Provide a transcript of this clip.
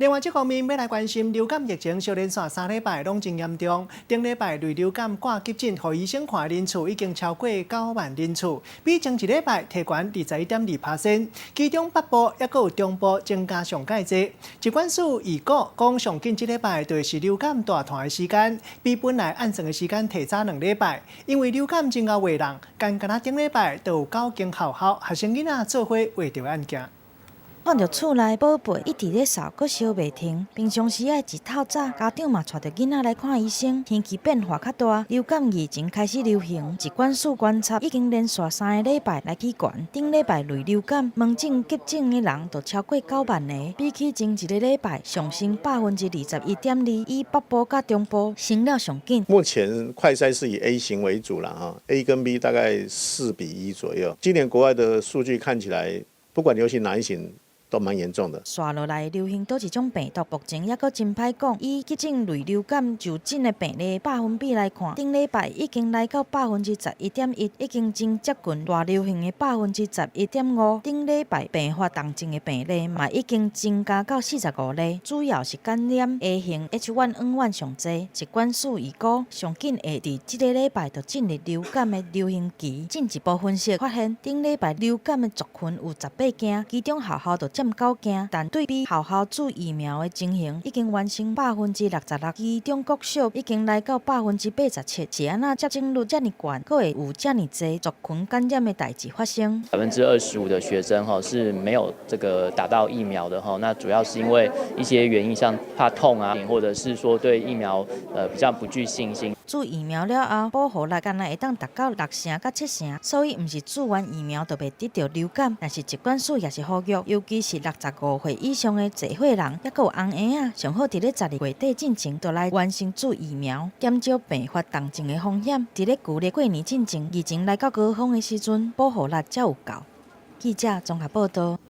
另外，這方面欲來關心流感疫情，小連續3禮拜攏真嚴重。頂禮拜類流感掛急診，予醫生看的人次已經超過9萬人次，比前一禮拜提懸21.2%。其中北部抑閣有中部增加上蓋濟。疾管署預估講，上緊這禮拜就是流感大湠的時間，比本來按算的時間提早2禮拜。因為流感真𠢕畫人，干焦頂禮拜就有九間學校學生囡仔做伙畫著案件。看著厝內寶貝一直咧嗽，閣燒袂停。平常時愛一透早，家長嘛帶著囡仔來看醫生。天氣變化較大，流感疫情開始流行。疾管署觀察已經連續3個禮拜來起懸。頂禮拜類流感門診急診的人就超過9萬個，比起前一個禮拜上升21.2%。以北部佮中部升了上緊。目前快篩是以 A 型為主啦，哈，A 跟 B 大概4比1左右。今年國外的數據看起來，不管流行哪一型，都蠻嚴重的。紲落來流行佗一種病毒，目前猶閣真歹講。以急診類流感就診的病例百分比來看，頂禮拜已經來到11.1%，已經真接近大流行的11.5%。頂禮拜併發重症的病例嘛已經增加到45例，主要是感染 A 型 H1N1 上濟。疾管署預估，上緊會佇這个禮拜就進入流感的流行期。進一步分析發現，頂禮拜流感的族群有18間，其中學校就佔9間，但對比學校注疫苗的情形，已經完成66%，其中國小已經來到87%。是按怎接種率遮爾懸，閣會有遮爾濟族群感染的代誌發生？25%的學生哈是沒有這個打到疫苗的哈，那主要是因為一些原因，像怕痛啊，或者是說對疫苗比較不具信心。注疫苗了後，保護力干焦會當達到六成佮七成，所以毋是注完疫苗就袂得著流感。但是疾管署也是呼籲，尤其是65歲以上的濟歲人，抑閣有紅嬰仔，上好佇咧12月底進前就來完成注疫苗，減少併發重症的風險。佇咧舊曆過年進前，疫情來到高峰的時陣，保護力才有夠。記者綜合報道。